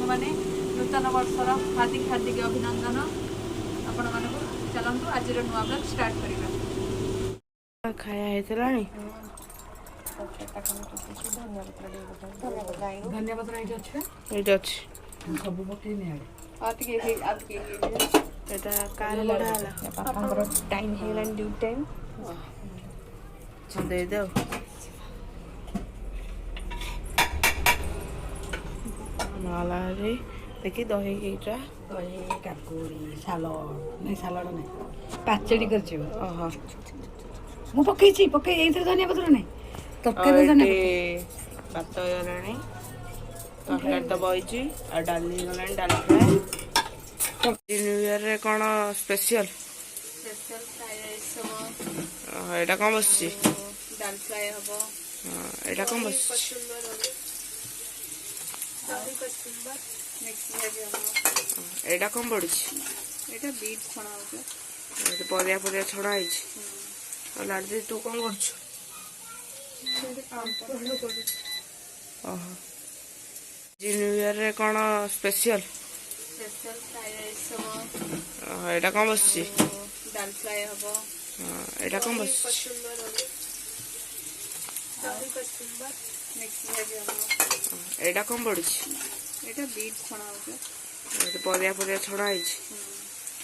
ସାଙ୍ଗମାନେ, ନୂତନ ବର୍ଷର ହାର୍ଦ୍ଦିକ ହାର୍ଦ୍ଦିକ ଅଭିନନ୍ଦନ ଆପଣମାନଙ୍କୁ। ଚାଲନ୍ତୁ, ଆଜିର ନୂଆ ବ୍ଲଗ୍ ଷ୍ଟାର୍ଟ କରିବା। ଖାଇବା ହେଇଥିଲାଣି। ଧନିଆ ପତ୍ର ଏଇଠି ଅଛି। ଏଇଠି ଅଛି। ସବୁ ପକେଇନି ଆଡ଼େ। ଆଉ ଟିକେ ହେଇ, ଆଉ ଟିକେ ହେଇଯିବ। ଏଇଟା କାହାର ବଢ଼ା ହେଲା? ବାପାଙ୍କର ଟାଇମ୍ ହେଇଗଲାଣି, ଡ୍ୟୁଟି ଟାଇମ୍। ହଁ, ଦେଇଦେ। ଆଉ ମାଲା ଦେଖି, ଦହି ଏଇଟା। ଦହି, କାକୁଡ଼ି, ସାଲଡ଼ ନାଇଁ, ସାଲଡ଼ ନାଇଁ, ପାଚେଡ଼ି କରିଛି। ଓହୋ। ମୁଁ ପକେଇଛି, ପକେଇ ଏଇଥିରେ ଧନିଆ ପତ୍ର ନାହିଁ। ଆଉ ତରକାରୀରେ ଧନିଆ ଏଠି ପତ୍ର। ଭାତ ହେଇଗଲାଣି, ତରକାରୀ ତ ବଇଛି, ଆଉ ଡାଲି ହେଇଗଲାଣି, ଡାଲି ଫ୍ରାଏ। ନ୍ୟୁ ଇୟରରେ କ'ଣ ସ୍ପେଶିଆଲ? ସ୍ପେଶାଲ ଫ୍ରାଏ ରାଇସ୍ ହବ। ଏଇଟା କ'ଣ ବସିଛି? ଡାଲ ଫ୍ରାଏ ହବ। ହଁ, ଏଇଟା କ'ଣ ବସିଛି? କଚୁମ୍ବର ହବ, ଦହି କଚୁମ୍ବର, ମିକ୍ସ ଭେଜ ହବ। ଏଇଟା କ'ଣ ପଡିଛି? ଏଇଟା ବିଟ୍ ଛଣା ହଉଛି। ଏଠି ପରିବା ପରିବା ଛଣା ହେଇଛି। ଆଉ ଲାଡି, ତୁ କ'ଣ କରୁଛୁ? ଓହୋ, ନ୍ୟୁ ଇୟରରେ କ'ଣ ସ୍ପେଶିଆଲ? ସ୍ପେଶାଲ ଫ୍ରାଏ ରାଇସ୍ ହବ। ଏଇଟା କ'ଣ ବସିଛି? ଡାଲ ଫ୍ରାଏ ହବ। ହଁ, ଏଇଟା କ'ଣ ବସିଛି? କଚୁମ୍ବର ହବ, ଦହି କଚୁମ୍ବର, ମିକ୍ସ ଭେଜ ହବ। ଏଇଟା କ'ଣ ପଡିଛି? ଏଇଟା ବିଟ୍ ଛଣା ହଉଛି। ଏଠି ପରିବା ପରିବା ଛଣା ହେଇଛି।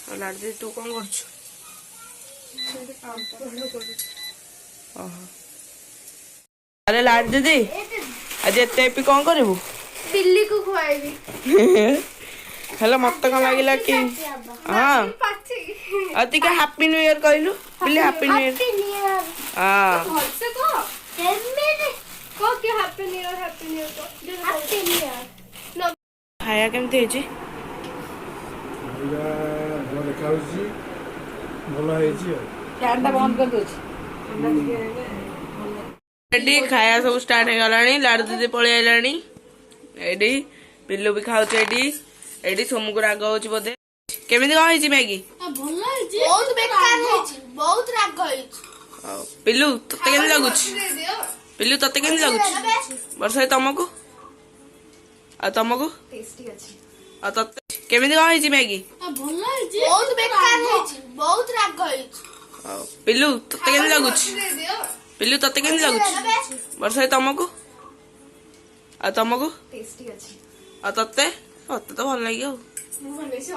ଆଉ ଲାଡି, ତୁ କ'ଣ କରୁଛୁ? ଓହୋ, ଆରେ ଲାଡି ଦିଦି, ଆଜି ଏତେ ଏପି କ'ଣ କରିବୁ? ବିଲ୍ଲିକୁ ଖୁଆଇବି। ହେଲେ ମତେ କ'ଣ ଲାଗିଲା କି? ହଁ, ଆଉ ଟିକେ ହାପି ନ୍ୟୁ ଇୟର କହିଲୁ ବିଲି, ହାପି ନ୍ୟୁ ଇୟର। ହଁ। ଭଲସେ କହ, କହ କି happy new year, happy new year, happy new year. ଖାଇବା କେମିତି ହେଇଛି? ଖାଇବା ଭଲ ଦେଖାଯାଉଛି, ଭଲ ହେଇଛି ଆଉ। ଫ୍ୟାନ୍ଟା ବନ୍ଦ କରିଦେଉଛି। ଏଠି ଖାଇବା ସବୁ ଷ୍ଟାର୍ଟ ହେଇଗଲାଣି। ଲାଡୁ ଦିଦି ପଳେଇ ଆଇଲାଣି ଏଇଠି, ପିଲୁ ବି ଖାଉଛି ଏଇଠି। ଏଇଠି ସୋମକୁ ରାଗ ହଉଛି ବୋଧେ। କେମିତି କଣ ହେଇଛି ମ୍ୟାଗି? ଭଲ ହେଇଛି, ବହୁତ ବେକାର ହେଇଛି, ବହୁତ ରାଗ ହେଇଛି। ହଉ, ପିଲୁ, ତତେ କେମିତି ଲାଗୁଛି? ପିଲୁ, ତତେ କେମିତି ଲାଗୁଛି? ବର୍ଷା, ତମକୁ? ଆଉ ତମକୁ? ଟେଷ୍ଟି ଅଛି। ଆଉ ତତେ କେମିତି କଣ ହେଇଛି ମ୍ୟାଗି? ଭଲ ହେଇଛି, ବହୁତ ବେକାର ହେଇଛି, ବହୁତ ରାଗ ହେଇଛି। ହଉ, ପିଲୁ, ତତେ କେମିତି ଲାଗୁଛି? ପିଲୁ, ତତେ କେମିତି ଲାଗୁଛି? ବର୍ଷା, ତମକୁ? ଆଉ ତମକୁ? ଟେଷ୍ଟି ଅଛି। ଆଉ ତତେ? ତତେ ତ ଭଲ ଲାଗିବ ଆଉ। ମୁଁ ଭଲ ହେଇଛି।